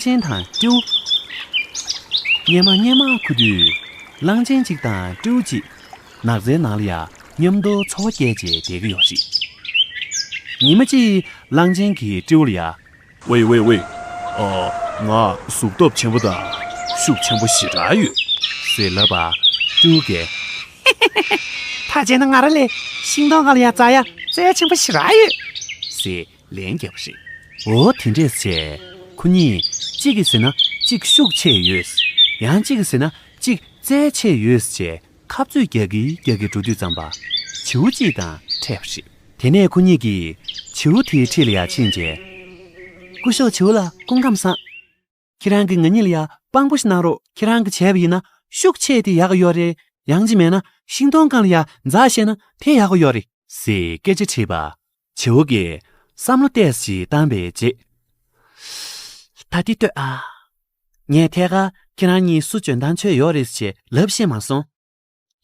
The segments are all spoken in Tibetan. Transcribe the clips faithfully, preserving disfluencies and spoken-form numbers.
ཆེན་དང་སྤྲེའུ། སྔོན་མ་སྔོན་མ་ཁུ་དུས། གླང་ཆེན་གཅིག་དང་སྤྲེའུ་གཅིག་ནགས་ཚལ་ནང་ལ་ཡ་མཉམ་དུ་འཚོ་བ་སྐྱེལ་བྱས་བསྡད་ཀྱི་ཡོད་རེད། ཉི་མ་གཅིག་གླང་ཆེན་གྱིས་སྤྲེའུ་ལ་ཡ། ཝེ་ཝེ་ཝེ། ཨ། ང་གཟུགས་སྟོབས་ཆེན་པོ་དང་ཤུགས་ཆེན་པོ་ཞེ་དྲག་ཡོད། ཟེར་ལབ་པ། སྤྲེའུ་གིས། ཕལ་ཆེར་ན་ང་རང་ལས་ཤིང་སྡོང་སྒང་ལ་ཡ་འཛེག་ཡ་རྩལ་ཆེན་པོ་ཞེ་དྲག་ཡོད། ཟེར་ལན་བརྒྱབ་པ་རེད། འོ་དེ་འདྲས་བྱས། ཁོ་གཉིས་གཅིག་གིས་ཟེར་ན་གཅིག་ཤུགས་ཆེ་ཡོད། ཡང་གཅིག་གིས་ཟེར་ན་གཅིག་རྩལ་ཆེ་ཡོད་ཅེས་ཁ་རྩོད་རྒྱག་གིན་རྒྱག་གིན་འགྲོ་དུས་ཙམ་པ། བྱིའུ་གཅིག་དང་འཕྲད་པ་རེད། དེ་ནས་ཁོ་གཉིས་ཀྱིས་བྱིའུ་དེའི་འཁྲིས་ལ་ཡར་ཕྱིན་རྗེས། སྐུ་ཞབས་བྱིའུ་ལགས་སྐུ་ཁམས་བཟང་། ཁྱེད་རང་གིས་ང་གཉིས་ལ་ཡ་དཔང་པོ་ཞིག་གནང་རོགས། ཁྱེད་རང་གིས་བྱས་པ་ཡིན་ན་ཤུགས་ཆེ་དེ་ཡག་གི་ཡོད་རེད། ཡང་གཅིག་མེད་ན་ཤིང་སྡོང་སྒང་ལ་ཡ་འཛེག་ཤེས་ན་དེ་ཡག་གི་ཡོད་རེད། ཟེར་སྐད་ཆ་དྲིས་པ། བྱིའུ་གིས་བསམ་བློ་ཏོག་ཙམ་ཞིག་བཏང་པའི་རྗེས། ད་འདི་ལྟོས་ཨ། ངས་ཐད་ཀར་ཁྱེད་རང་གཉིས་སུ་འཇོན་ཐང་ཆེ་ཡོད་རེད་ཅེས་ལབ་ཤེས་མ་སོང་།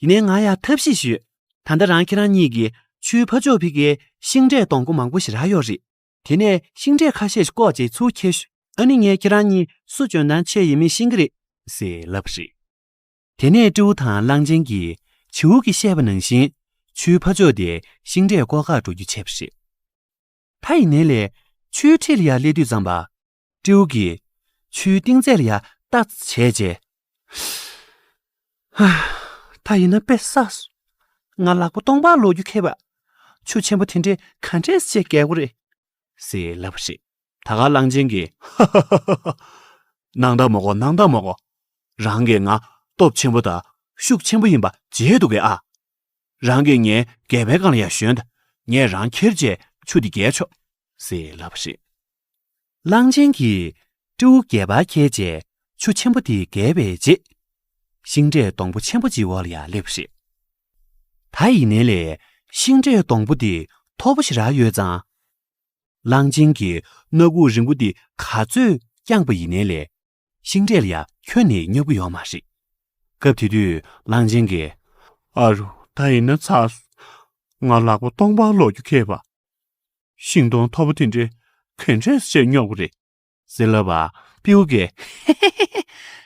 ཡིན་ནའི་ང་ཡ་ཐབས་ཤེས་ཞུས། ད་ལྟ་རང་ཁྱེད་རང་གཉིས་ཀྱིས་ཆུའི་ཕར་ཕྱོགས་ཕ་གིའི་ཤིང་འབྲས་སྡོང་པོ་མང་པོ་ཞེ་དྲག་ཡོད་རེད། དེ་ནས་ཤིང་འབྲས་ཁ་ཤས་ཤིག་བཀོག་བྱས་ཚུར་ཁྱེར་ཤོག་ཨ་ནི་ངས་ཁྱེད་རང་གཉིས་སུ་འཇོན་ཐང་ཆེ་ཡིན་མིན་ཤེས་ཀྱི་རེད། ཟེར་ལབ་པ་རེད། དེ་ནས་སྤྲེའུ་དང་གླང་ཆེན་གྱིས་བྱིའུ་གིས་བཤད་པ་ནང་བཞིན་ཆུའི་ཕར་ཕྱོགས་དེ་ཤིང་འབྲས་བཀོག་གར་འགྲོ་རྒྱུ་བྱས་པ་རེད། ད་ཡིན་ནའི་ལས་ཆུའི་འཁྲིས་ལ་ཡར་སླེབས་དུས་ཙམ་པ། སྤྲེའུ་གིས་ཆུའི་གཏིང་ཚད་ལ་ཡར་ལྟ་བྱས་རྗེས། ཧ། ད་ཡིན་ན་དཔེ་བསགས་སོང་། ང་ལག་པ་སྟོང་པར་ལོག་རྒྱུ་ཁེལ་བ། ཆུ་ཆེན་པོ་དེ་འདྲས་ག་འདྲས་བྱས་བརྒལ་དགོས་རེད། ཟེར་ལབ་པ་རེད། ད་ག་གླང་ཆེན་གྱིས། ཧ་ཧ་ཧ་ཧ། སྣང་དག་མ་གོ། སྣང་དག་མ་གོ། རང་གིས་ང་སྟོབས་ཆེན་པོ་དང་ཤུགས་ཆེན་པོ་ཡིན་པ་བརྗེད་འདུག་གས་ཨ། རང་གིས་ངའི་སྒལ་པའི་སྒང་ལ་ཡར་ཞོན་དང་། ངས་རང་ཁྱེར་བྱས་ཆུ་དེ་བརྒལ་ཆོག་ཟེར་ལབ་པ་རེད། གླང་ཆེན་གྱིས་སྤྲེའུ་སྒལ་པར་འཁྱེར་བྱས་ཆུ་ཆེན་པོ་དེ་བརྒལ་བའི་རྗེས། ཤིང་འབྲས་སྡོང་པོ་ཆེན་པོ་གཅིག་འོག་ལ་ཡར་སླེབས་པ་རེད། ད་ཡིན་ནའི་ལས་ཤིང་འབྲས་སྡོང་པོ་དེ་མཐོ་པོ་ཞེ་དྲག་ཡོད་ཙང་། གླང་ཆེན་གྱིས་སྣ་ཁུག་རིང་པོ་དེ་ག་ཚོད་བརྐྱངས་པ་ཡིན་ནའི་ལས། ཤིང་འབྲས་ལ་ཡ་ཁྱོན་ནས་སྙོབ་ཀྱི་ཡོད་མ་རེད། སྐབས་དེ་དུས་གླང་ཆེན་གྱིས། ཨ་རོ། ད་ཡིན་ན་ཚར་སོང་། ང་ལག་པ་སྟོང་པར་ལོག་རྒྱུ་ཁེལ་བ། ཤིང་སྡོང་མཐོ་པོ་དེ་འདྲས་ག་འདྲས་བྱས་སྙོབ་དགོས་རེད། ཟེར་ལབ་པ། སྤྲེའུ་གིས།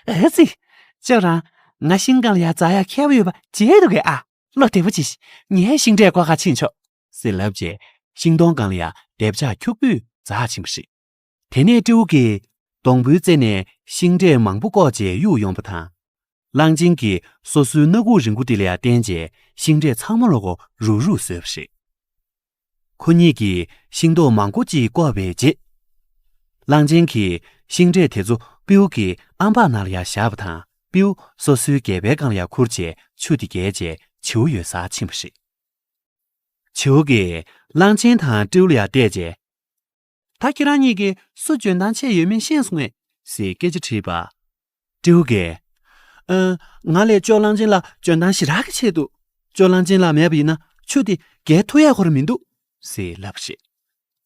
ཨ་ཙི། ཁྱོད་རང་ང་ཤིང་སྒང་ལ་ཡར་འཛེག་ཡ་མཁས་པོ་ཡོད་པ་བརྗེད་འདུག་གས་ཨ། བློ་བདེ་པོ་བྱེད་ཤིག་ངས་ཤིང་འབྲས་བཀོག་གར་ཕྱིན་ཆོག་ཟེར་ལབ་རྗེས་ཤིང་སྡོང་སྒང་ལ་ཡར་རྡེབ་ཆག་ཁྱུག་པོས་འཛེག་ཕྱིན་པ་རེད། དེ་ནས་སྤྲེའུ་གིས་སྡོང་པོའི་རྩེ་ནས་ཤིང་འབྲས་མང་པོ་བཀོག་བྱས་གཡུགས་ཡོང་བ་དང་། གླང་ཆེན་གྱིས་སོ་སོའི་སྣ་ཁུག་རིང་པོ་དེ་ལ་ཡར་བསྟན་རྗེས་ཤིང་འབྲས་ཚང་མ་ལོག་གོ་རུག་རུག་བཟོས་པ་རེད། ཁོ་གཉིས་ཀྱིས་ཤིང་ཏོག་མང་པོ་ཅིག་བཀོག་པའི་རྗེས། གླང་ཆེན་གྱིས་ཤིང་འབྲས་དེ་ཚོ་སྤྲེའུ་གི་ཨམ་ཕྲག་ནང་ལ་ཡར་བཞག་པ་དང་སྤྲེའུ་སོ་སོའི་སྒལ་པའི་སྒང་ལ་ཡར་ཁུར་བྱས་ཆུ་དེ་བརྒལ་རྗེས་བྱིའུ་ཡོད་སར་ཕྱིན་པ་རེད། བྱིའུ་གིས་གླང་ཆེན་དང་སྤྲེའུ་ལ་ཡར་བལྟས་རྗེས། ད་ཁྱེད་རང་གཉིས་ཀྱིས་སུ་འཇོན་ཐང་ཆེ་ཡོད་མེད་ཤེས་སོང་ངས། ཟེར་སྐད་ཆ་དྲིས་པ། སྤྲེའུ་གིས། ཨ། ང་ལས་ཅོག་གླང་ཆེན་ལ་འཇོན་ཐང་ཞེ་དྲག་གི་ཆེ་འདུག་ཅོག་གླང་ཆེན་ལ་མེད་པ་ཡིན་ན་ཆུ་དེ་བརྒལ་ཐུབ་ཡ་ཁོ་རང་མི་འདུག་ཟེར་ལབ་པ་རེད།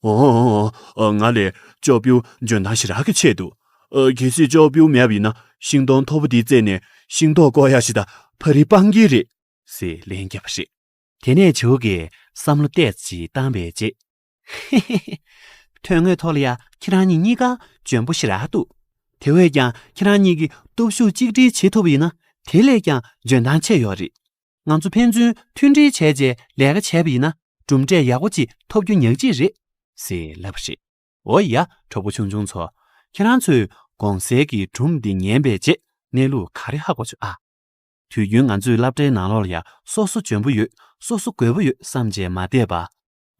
ཨོ། ཨོ། ཨོ། ང་ལས་ཅོག་སྤྲེའུ་འཇོན་ཐང་ཞེ་དྲག་གི་ཆེ་འདུག་ཨ། གལ་སྲིད་ཅོག་སྤྲེའུ་མེད་པ་ཡིན་ན་ཤིང་སྡོང་མཐོ་པོ་དེའི་རྩེ་ནས་ཤིང་ཏོག་བཀོག་ཡ་ཞིག་དང་ཕ་རི་སྤང་གི་རེད། ཟེར་ལན་བརྒྱབ་པ་རེད། དེ་ནས་བྱིའུ་གིས་བསམ་བློ་ཏོག་ཙམ་ཞིག་བཏང་པའི་རྗེས། ཧེ་ཧེ་ཧེ། དོན་དངོས་ཐོག་ལ་ཡ་ཁྱེད་རང་གཉིས་གཉིས་ཀ་འཇོན་པོ་ཞེ་དྲག་འདུག་དེ་བས་ཀྱང་ཁྱེད་རང་གཉིས་ཀྱིས་སྟོབས་ཤུགས་གཅིག་སྒྲིལ་བྱེད་ཐུབ་པ་ཡིན་ན་དེ་ལས་ཀྱང་འཇོན་ཐང་ཆེ་ཡོད་རེད། ང་ཚོ་ཕན་ཚུན་མཐུན་སྒྲིལ་བྱས་རྗེས་ལས་ཀ་བྱས་པ་ཡིན་ན་གྲུབ་འབྲས་ཡག་པོ་ཅིག་ཐོབ་རྒྱུ་ཉག་གཅིག་རེད། ཟེར་ལབ་པ་རེད། འོ་ཡ། གྲོགས་པོ་ཆུང་ཆུང་ཚོ། ཁྱེད་རང་ཚོས་གོང་གསལ་གྱི་སྒྲུང་འདི་ཉན་པའི་རྗེས་གནས་ལུགས་ག་རེ་ཧ་གོ་བྱུང་ཨ། དུས་རྒྱུན་ང་ཚོས་སློབ་གྲྭའི་ནང་ལོགས་ལ་ཡ་སོ་སོ་འཇོན་པོ་ཡོད། སོ་སོ་རྒོད་པོ་ཡོད་བསམ་བྱས་མ་བསྡད་པ།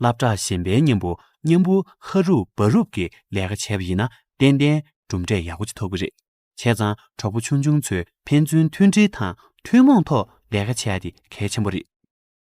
སློབ་གྲྭ་གཞན་པའི་མཉམ་པོ་མཉམ་པོ་ཧ་རུབ་བ་རུབ་ཀྱིས་ལས་ཀ་བྱས་པ་ཡིན་ན་ཏན་ཏན་གྲུབ་འབྲས་ཡག་པོ་ཅིག་ཐོབ་ཀྱི་རེད། བྱས་ཙང་གྲོགས་པོ་ཆུང་ཆུང་ཚོས་ཕན་ཚུན་མཐུན་སྒྲིལ་དང་ཐུན་མོང་ཐོག་ལས་ཀ་བྱེད་ཡ་དེ་གལ་ཆེན་པོ་རེད།